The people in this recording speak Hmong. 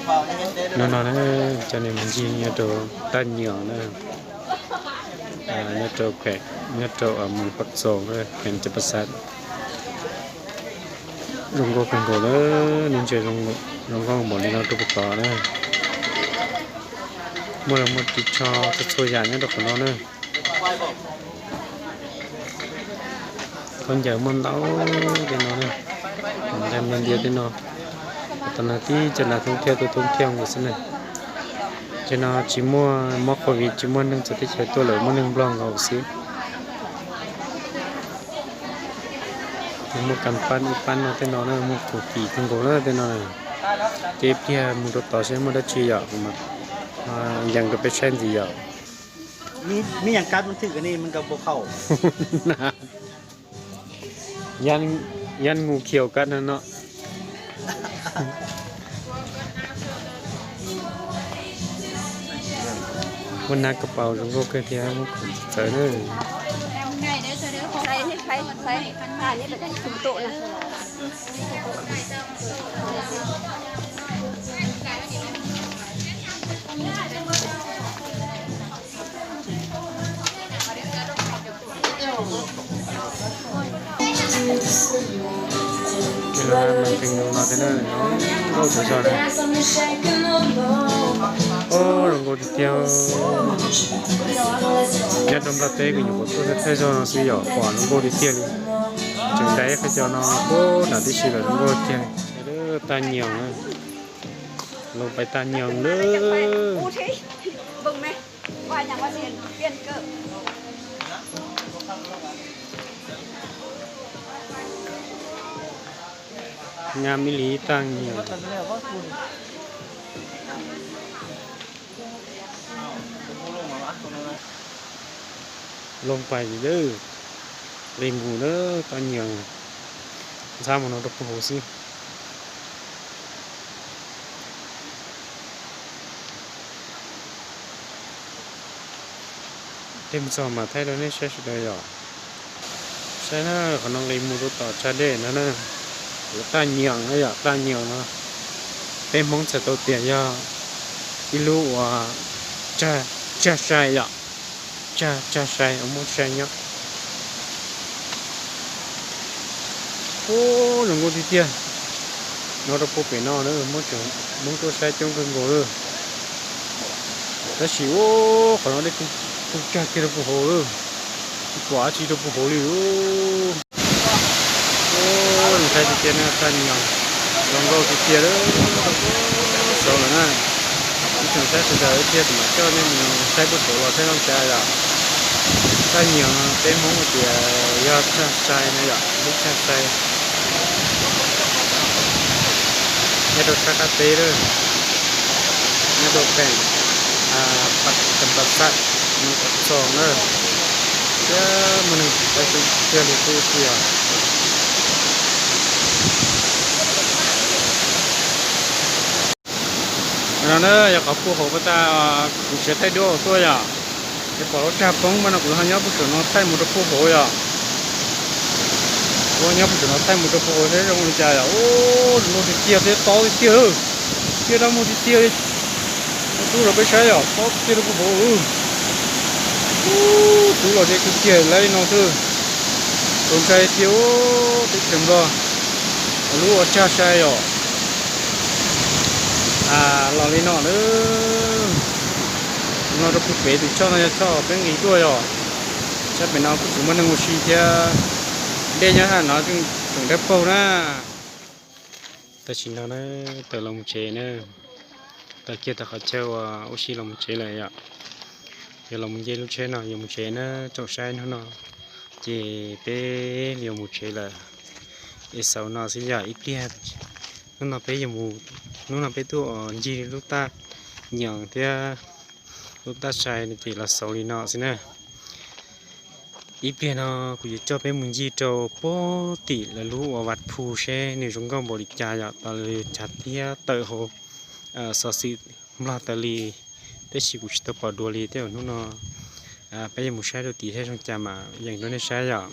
Hnub no na, cov niam mus ncig nyob rau Taj Nyoos na, nyob rau kheem, nyob rau mus Paj Txoos, kheem Cam Paj Xav. Zoo nkauj kawg nkaus na, lub ntsia zoo nkauj npaum li no rau puag tod na. Muaj los muaj ris tsho txhua txhua yam nyob rau qhov no na. Khaub ncaws muaj ntau tej no na, nqaij ntiav tej no. Tam no tib cov nas thoob thiaj tuaj thoob thiaj nkaus xwb na. Ces no tsis muaj mob covid, tsis muaj neeg txawv teb chaws tuaj lawm, muaj neeg Nplog nkaus xwb. Muaj kas pab ib pab no tej no na, muaj khoom kim kawg nkaus na tej no. Ces ib pliag mus rau tod seb muaj dab tsi yom, yees rau peb saib ntxiv yom. Mib yees kab mab thwm ka ni mab nkaus npau khau. Yab nus khiaus kab no no. Muaj nab kas paus zoo nkauj kawg thiab muaj khoom txawv na. Ces no mas pheej no no thiab na, zoo nkauj tag zog na. Ob, zoo nkauj tiag tiag. Nyob rau Nplog teb kuv nyuam qhuav tuaj thawj zaug no xwb yom, pom zoo nkauj tiag tiag li. Tseem ntais qhov cos no puag nram tib si lawm, zoo nkauj tiag. Taj Nyoos na, los pais Taj Nyoos lawm. Nyab ib li Taj Nyoos. Loo pais lawm, nqis mus na, Taj Nyoos, ntxhab mus no rau puag hauv xwb. Tej mus txog mas thaij rau nej saib sawv daws yom. Saib na, qhov no nqis mus rau tom tsag dej no na, Taj Nyoos na yom, Taj Nyoos no. Peb Hmoob txhais tau tias yog ib lub uas tsag sai yom, tsag sai uas muaj sai nyob. Ub, zoo nkauj tiag tiag. No rau puag pem no na, Hmoob tuaj saib coob kawg nkaus lawm. Tab sis ub, qhov no dej kuj tsag kiag rau puag hauv lawm, tsis pom dab tsi rau puag hauv li. Ub, saib tiag tiag na, Taj Nyoos, zoo nkauj tiag tiag lawm. Saud lawm na, ib tsoom saib sawv daws ib pliag kuv mam coj nej mus saib puag saud los saib zoo cas yom. Taj Nyoos peb Hmoob hais tias yog tsag sai na yom, lub tsag sai. Nyob rau sab qab teb lawm, nyob rau kheem Cam Pas Xaj, mus Paj Txoos na, thiab muaj neeg tsis tau tiag li kuj tiag. No na yog qhov puag hauv pas tas kuv siav thaij duab tuaj yom. Es pom lub tsag poob mas no kuv ho nyob puag saum no thaij mus rau puag hauv yom. Kuv nyob puag saum no thaij mus rau puag hauv saib zoo li cas yom. Ub, zoo nkauj tiag tiag thiab tob tiag tiag lawm. Tiaj dab muag tiag tiag li. Tub rau peb saib yom, tob tiag rau puag hauv. Ub, tub los ze kawg kiag lawm li no xwb. Txaus ntshai tiag, teb chaws Nplog lub ua tsag sai yom. Los li no lawm. No rau puag pem tus choj no yog choj peb nqis tuaj yom. Sab pem no kuj tsis muaj neeg ua si thiab. Dej nyob hauv no tseem dawb paug na. Tam sim no na, tawm los mus tsev na. Tawm kiag tau qhov chaw uas ua si los mus tsev lawm yom. Yog los mus nce lub tsheb no yuav mus tsev na, tsoom saib hnub no. Ces peb yuav mus tsev lawm. Es xaus no xwb yom, ib pliag hnub no peb yuav mus, hnub no peb tuaj ncig lub Taj Nyoos thiab lub Taj Sai no ces los xaus li no xwb na. Ib pliag no kuv yuav coj peb mus ncig rau puag tim lawv lub uas Vaj Phu seb nws zoo nkauj npaum li cas yom, tas li cas thiab tawm hauv xov xwm Nplog tas li, tab sis kuv tsis tau pom dua li thiab. Hnub no peb yuav mus saib rau tim thiab zoo cas mas yees rau nej saib yom.